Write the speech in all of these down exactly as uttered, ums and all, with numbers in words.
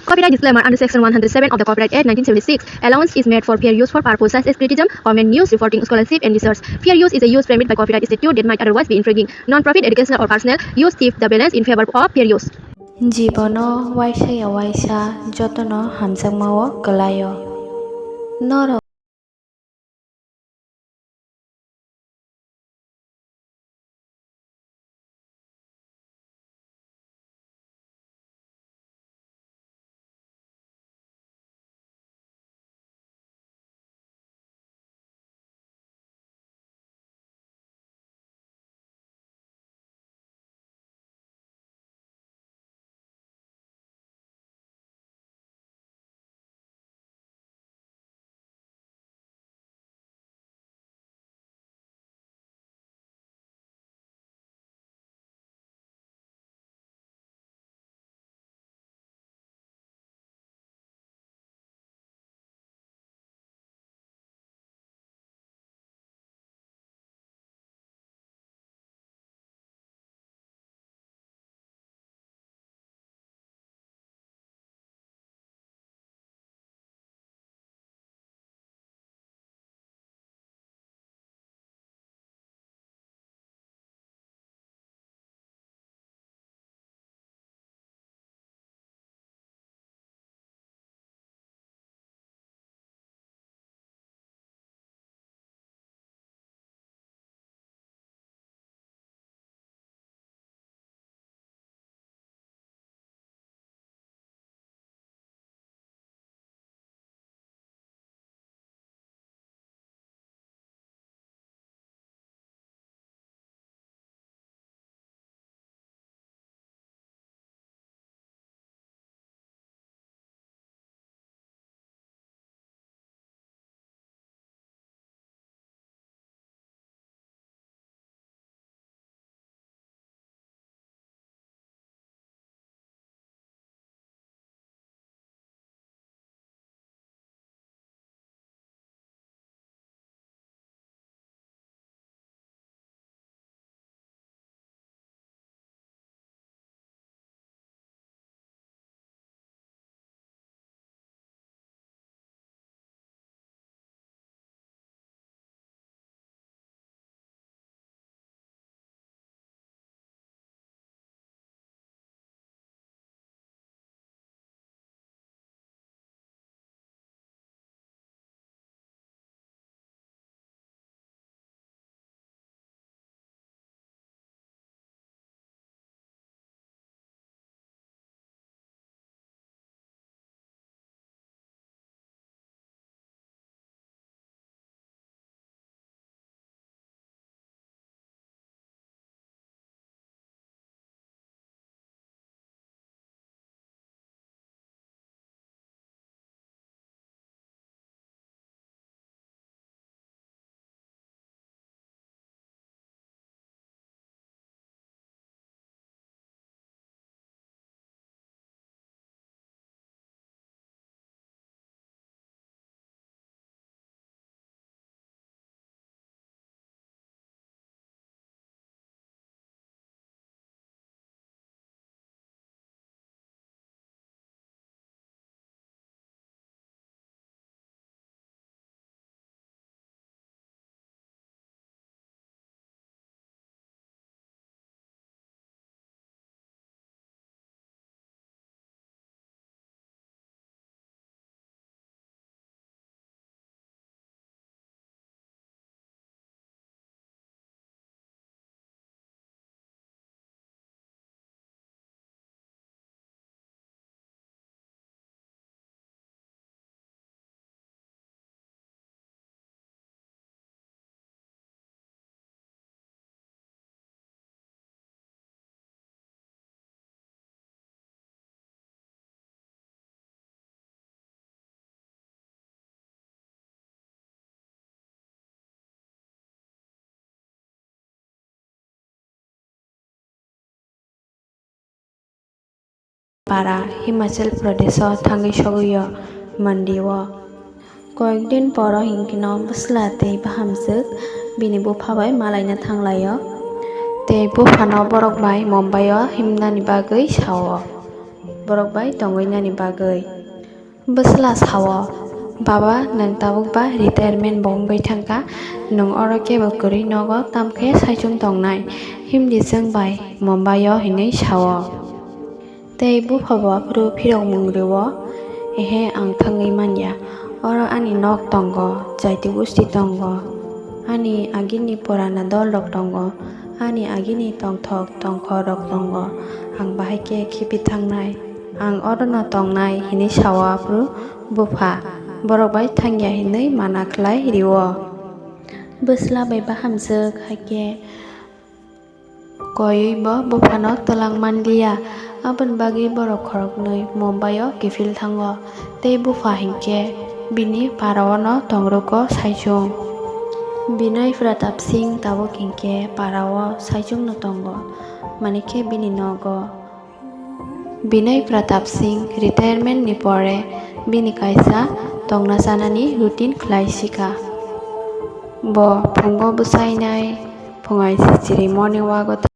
Copyright disclaimer: under section one hundred seven of the Copyright Act nineteen seventy-six, allowance is made for fair use for purposes such as criticism, comment, news reporting, scholarship, and research. Fair use is a use framed by copyright statute that might otherwise be infringing. Non-profit, educational, or personal use tip the balance in favor of fair use. Jibono waisa ya waisa jotono hamjakmao kwlaio. Norok Para Himachal Pradesh o thangwi sogwi o mandi o. Koyek din poro hinkhe no bwsla tei bahamjwk bini bupha bai malaina thanglaio. Tei buphano borok bai Mumbai o himnani bagwi sao. borok bai tongwi nani bagwi. Bwsla sao, "Baba, nwng tabuk ba retirement bo wngwi thangkha, nwng oro kebo kwrwi nogo, tamkhe saichung tongnai, himdi chwng bai Mumbai-o," hinwi sao. Tei bupha bo aphuru phirokmung rwo, "Ehe, ang thangwi manya. Oro ani nok tongo, jaiti gusti tongo, ani agini purana dolrok tongo, ani agini tongthok tongkhorrok tongo. Ang bahai khe khibi thangnai. Ang orono tongnai," hinwi sao aphuru bupha. Borok bai thangya hinwi mana khlai rwo. Bwsla bai bahamjwk hai khe koiwi bo buphano twlang manliya. Aboni bagwi borok khoroknwi Mumbai-o kiphil thango, tei bupha hinkhe bini parao'-no tongrugo saichung. Binoy Pratap Singh tabuk hinkhe parao saichungno tongo, manikhe bini nogo. Binoy Pratap Singh retirement ni pore bini kaisa tongna chanani routine khlai sikha. Bo phungo bwsainai, phungai sichiri morning walk-o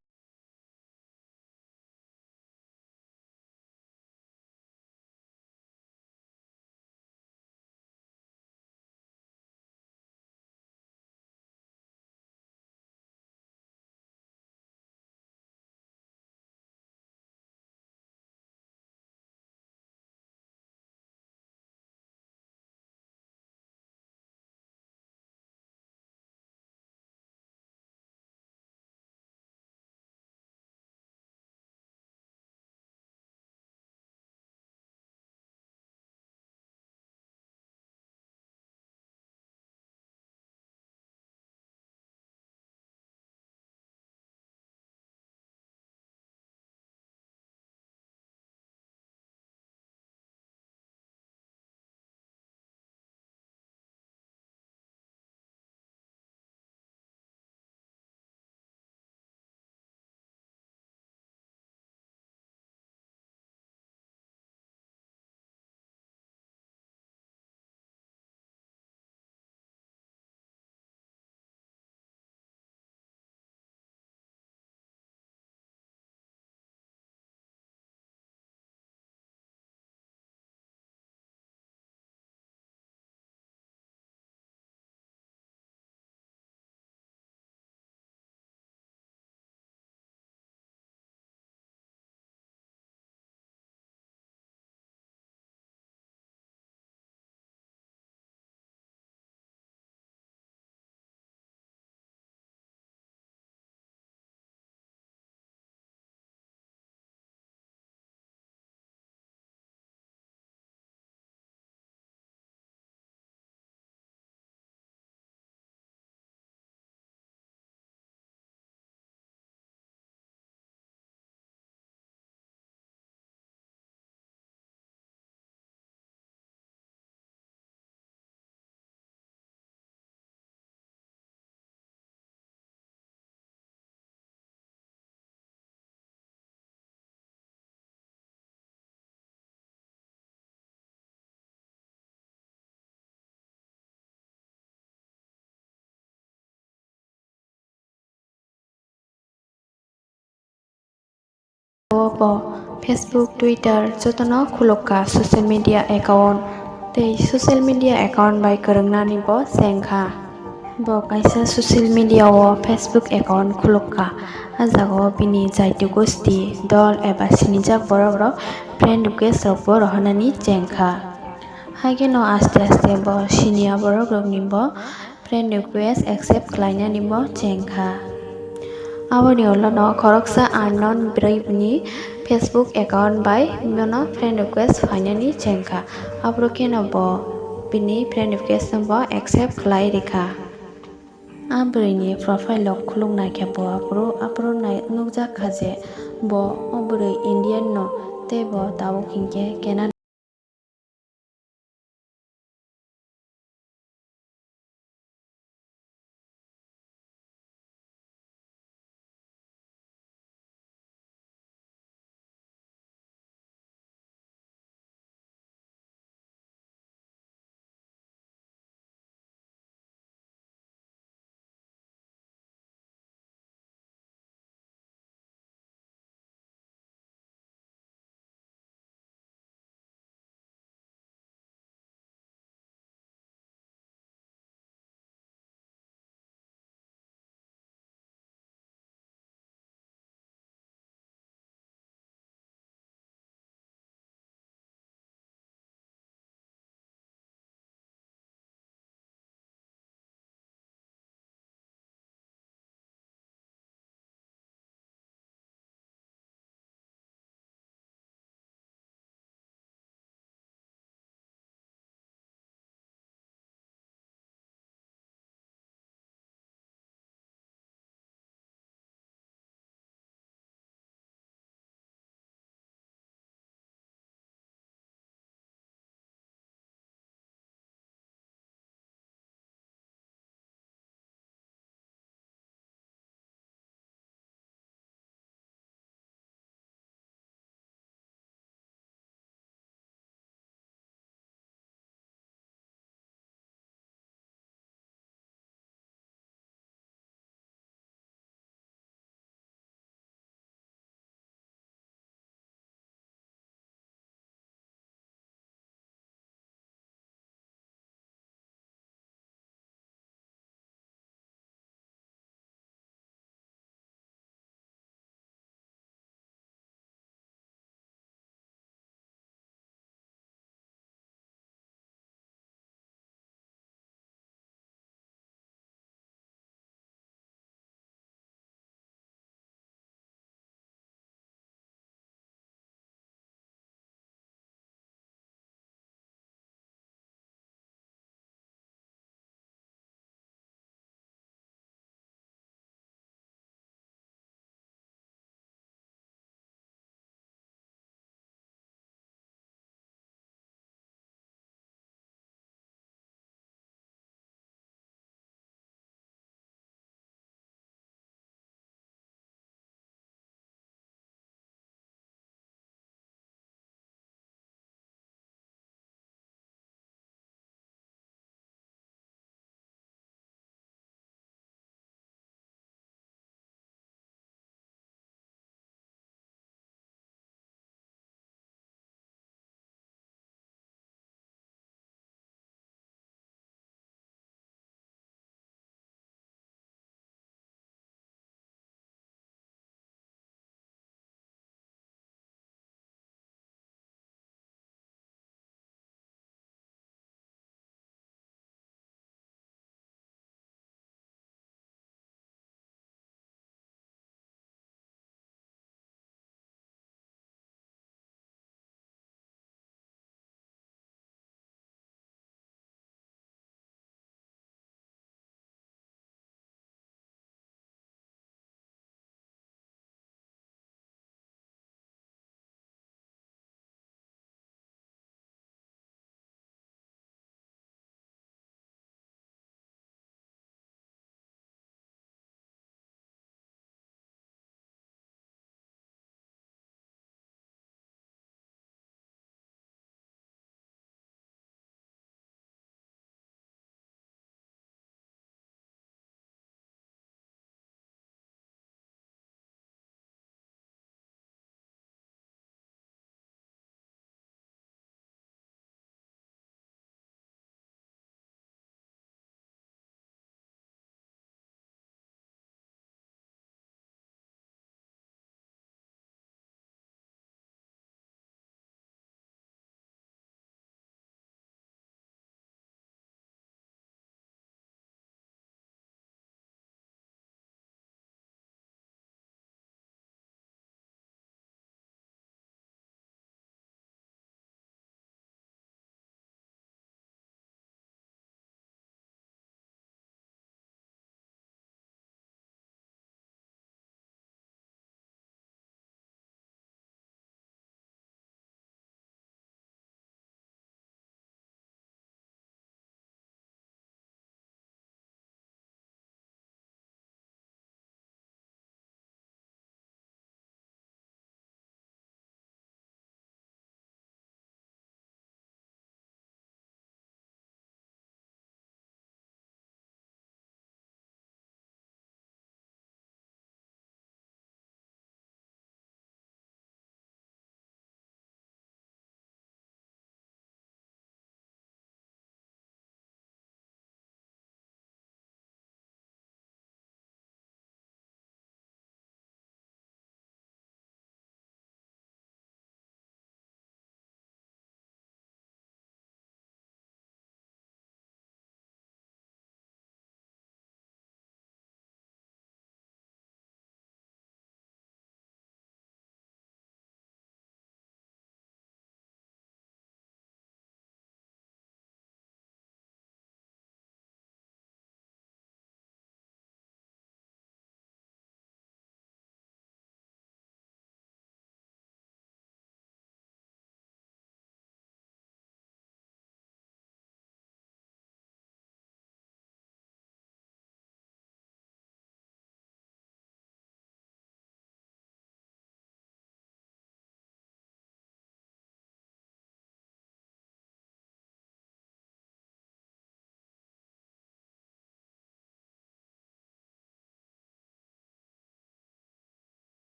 O bo Facebook, Twitter jotono khulukha social media account. Tei social media account bai kwrwngnani bo chengkha. Bo kaisa social media o Facebook account khulukha. A jagao bini jaiti gosti, dol eba sinijak borokrok friend request rokbo rohornani chengkha. Haikheno aste aste bo siniya borokrokni bo friend request accept khlainani bo chengkha. Aboni ulono khoroksa unknown bwrwini Facebook account bai bono friend request phainani chengkha. Aphuru kheno bo bini friend request no bo accept khlai rikha. A bwrwini profile o khuluk naikhe bo aphuru, aphuru nai-, nukjak kha je bo o bwrwi Indian no tei bo tabuk hinkhe Canada.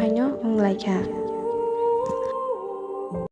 no wng lai kha.